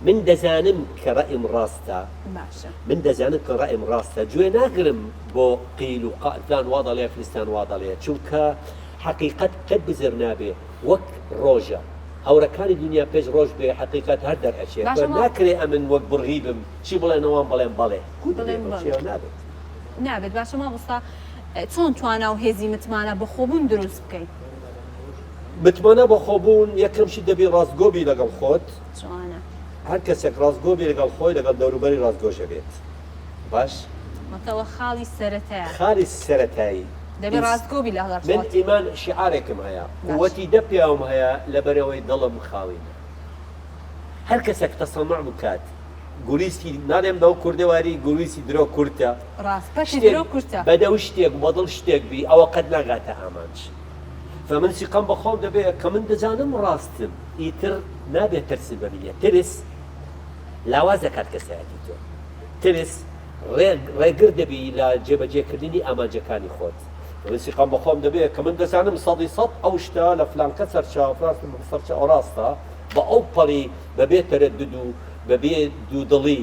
من دەزانم کە ڕەئیم ڕاستە. باشە. من دەزانم کە ڕەئیم ڕاستە گوێ ناگرم بۆ قیل و قال فلان وا دەڵێ فلستان وا دەڵێ چونکە حەقیقەت قەت بزر نابێ وەک ڕۆژە هەورەکانی دنیا پێش ڕۆژ بێ حەقیقەت هەر دەرئەچێ باشە ما ناکرێ ئەمن وەک بڕغی بم چی بڵێن ئەوان بڵێن بەڵێ کو دەبێ بڵێن بەو بەڵێ. شێوە نابێت. نابێت باشە مامۆستا چۆن توانا و هێزی متمانە بەخۆبوون دروست بکەین؟ متمانە بەخۆبوون یەکەم شت دەبی ڕاستگۆ بی لەگەڵ خۆت. جوانە. هەر کەسێک ڕاستگۆ بێ لەگەڵ خۆی لەگەڵ دەوروبەری ڕاستگۆش ئەبێت باش. واتە خاڵی سەرەتایە. خالی سەرەتایی. دەبێ ڕاستگۆ بی لەگەڵ من خۆت. ئیمان شیعارێکم هەیە باش. قوتی دە پیاوم هەیە لەبەرئەوەی دڵم خاوینە. هەر کەسێک تەسەنوع بکات گوریسی ناڵێم بەو کوردەواری گوریسی درۆ کورتە. ڕاست پەتی شتێک درۆ کورتە. بەدەو شتێک و بەدڵ شتێک بی ئەوە قەت ناگاتە ئامانج. فمن سیقەم بە خۆم دەبێ کە من دەزانم ڕاستم ئیتر نابێت ترس بمینێ ترس لاواز دەکات کەسایەتی تۆ ترس ڕێگر دەبی لە جێبەجێکردنی ئامانجەکانی خۆت من سیقەم بە خۆم دەبێ کە من دەزانم سەدی سەد ئەو شتە لە فلانکە سەرچاوە سەرچاوە ڕاستە بە ئەو پەڵی بەبێ تەرەدد و بەبێ دوودڵی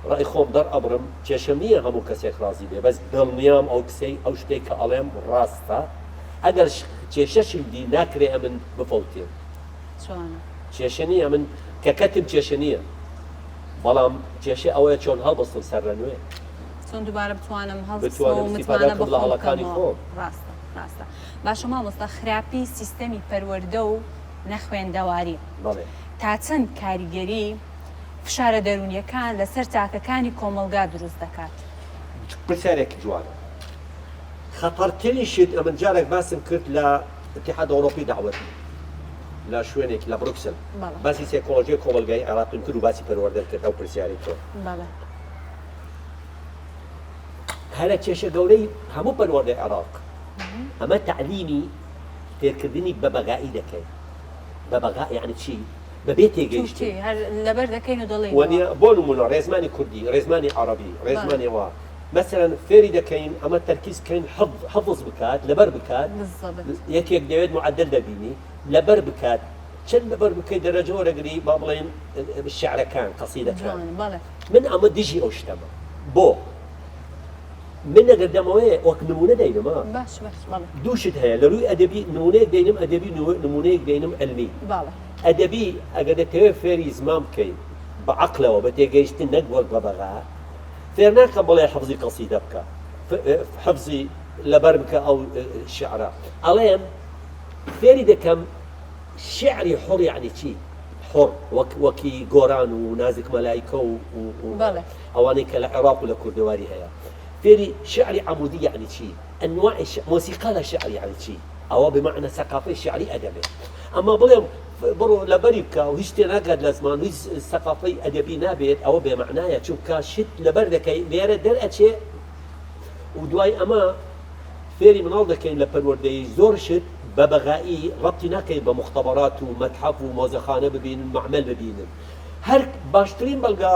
ڕای خۆم دەرئەبڕم کێشەم نییە هەموو کەسێک ڕازی بێ بەس دڵنیام ئەو کسەی ئەو شتێک کە ئەڵێم ڕاستە ئەگەر کێشەشم دی ناکرێ ئەمن بفەوتێم. چۆنە؟ کێشە نییە ئەمن کە کەتم کێشە نییە بەڵام کێشە ئەوەیە چۆن هەڵبستم سەر لە نوێ. چۆن دووبارە بتوانم هەڵبستمەوە بتوانم و ئیستیفادە متمانە بکەم بە لە خۆم هەڵەکانی بکەمەوە. خۆم. ڕاستە ڕاستە. باشە مامۆستا خراپی سیستەمی پەروەردە و نەخوێندەواری بەڵێ. تا چەند کاریگەری فشارە دەروونیەکان لەسەر تاکەکانی کۆمەڵگا دروست دەکات؟ پرسیارێکی جوانە. خەتەرترین شت ئەمن جارێک باسم کرد لە ئیتیحاد ئەوڕۆپی دەعوەت لە شوێنێک لە بروکسل باسی سێکۆلۆژیای کۆمەڵگای عێراقیم کرد و باسی پەروەردەم کرد ئەو پرسیارەی تۆ. بەڵێ. هەرە کێشە گەورەی هەموو پەروەردەی عێراق ئەمە تەعلیمی فێرکردنی بەبەغایی دەکەین. بەبەغا یەعنی چی؟ بەبێ تێگەیشتن. هەر لەبەر دەکەین و دەڵێین. وەنیە بۆ نموونە ڕێزمانی کوردی، ڕێزمانی عەڕەبی، ڕێزمانی وا. مەسەلەن فێری دەکەین ئەمە تەرکیز بکەین حفظ بکات لەبەر بکات یەکێک دەوێت معدل دەبینی لەبەر بکات چەند لەبەر بکەی دەرەجە وەرەگری با بڵێن شعرەکان قەسیدەکان من ئەمە دژی ئەو شتەمە بۆ من ئەگەر دەمەوەێ وەک نمونە دەینم باش باش بەڵێ. دوو شت هەیە لە رووی ئەدەبی نمونەیەک دەینم ئەدەبی نمونەیەک دەینم علمی بەڵێ. ئەدەبی ئەگەر دەتەوێت فێری زمان بکەی بە عەقلەوە بە تێگەیشتن نەک وەک بەبەغا فێر ناکەم بڵێ حفزی قەسیدە بکە حفزی لەبەر بکە ئەو شعرە ئەڵێم فێری دەکەم شعری حوڕ یعنی چی حوڕ وەک وەکی گۆران و نازک مەلایکە و ئەوانەی کە لە عێراق و لە کوردەواری هەیە فێری شعری عەمودی یعنی چی ئەنواعی مۆسیقا لە شعر یعنی چی ئەوە بمعنە سەقافەی شعری ئەدەبێ ئەما بڵێم بڕۆ لەبەری بکە و هیچ تێناگات لە زمان و هیچ سەقافەی ئەدەبی نابێت ئەوە بێ مەعنایە چونکە شت لەبەر دەکەی لێرە دەرئەچێ و دوای ئەمە فێری مناڵ دەکەین لە پەروەردەی زۆر شت بە بەغایی ڕەبتی ناکەین بە موختەبەرات و مەتحەف و مۆزەخانە ببینن مەعمەل ببینن هەر باشترین بەڵگە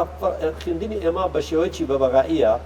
خوێندنی ئێمە بە شێوەیەکی بە بەغاییە.